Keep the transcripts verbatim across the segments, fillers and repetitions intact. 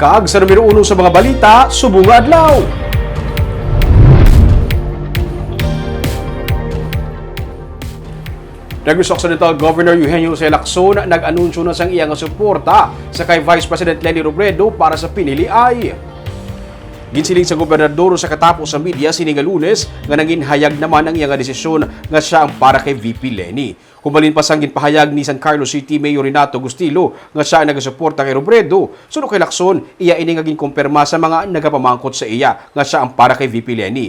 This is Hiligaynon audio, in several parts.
Kag sa numero uno sa mga balita subong nga adlaw. Negros Occidental Governor Eugenio Jose Lacson nag-anunsyo na sang iya nga suporta sa kay Vice President Leni Robredo para sa piniliay. Ginsiling sa gobernador sa katapo sa media sini nga Lunes nga nanginhayag naman ang iya nga desisyon nga siya ang para kay V P Leni. Hubalin pa sang ginpahayag ni San Carlos City Mayor Renato Gustilo nga siya ang nagasuporta kay Robredo, suno kay Lacson, iya ini nga ginkumpirma sa mga nagapamangkot sa iya nga siya ang para kay V P Leni.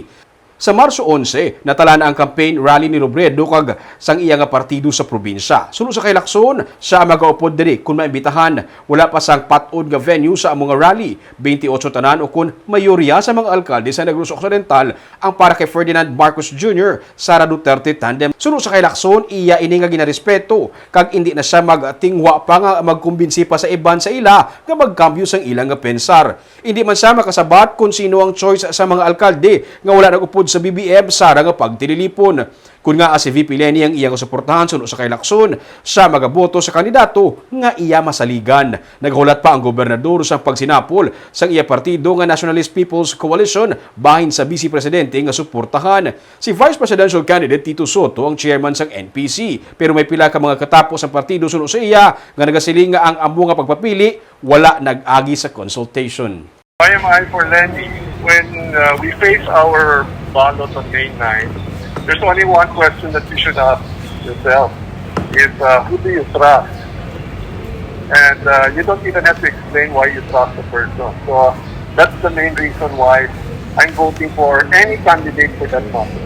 Sa Marso onse, natala na ang campaign rally ni Robredo kag sang iya nga partido sa probinsya. Suno sa kay Lacson, siya ang magaupod diri kon maimbitahan. Wala pa sang pat-od nga venue sa amo nga rally. Twenty-eight tanan o kon mayorya sa mga alkalde sa Negros Occidental ang para kay Ferdinand Marcos Junior, Sara Duterte tandem. Suno sa kay Lacson, iya ini nga ginarespeto kag indi na siya magtingwa pa nga magkumbinsi pa sa iban sa ila nga magkambyo sang ila nga pensar. Indi man siya makasabat kon sino ang choice sa mga alkalde nga wala nag-upod sa B B M Sara nga pagtililipon. Kon ngaa si V P Leni ang iya nga suportahan suno sa kay Lacson, siya magaboto sa kandidato nga iya masaligan. Naghulat pa ang gobernador sang pagsinapol sang iya partido nga Nationalist People's Coalition bahin sa Vice Presidente nga suportahan. Si Vice Presidential Candidate Tito Sotto ang chairman sang N P C, pero may pila ka mga katapo sang partido suno sa iya nga nagasiling nga ang amo nga pagpapili wala nag-agi sa consultation. Why am I for Leni? When uh, we face our ballot on May ninth, there's only one question that you should ask yourself is uh, who do you trust? And uh, you don't even have to explain why you trust the person. So that's the main reason why I'm voting for any candidate for that matter.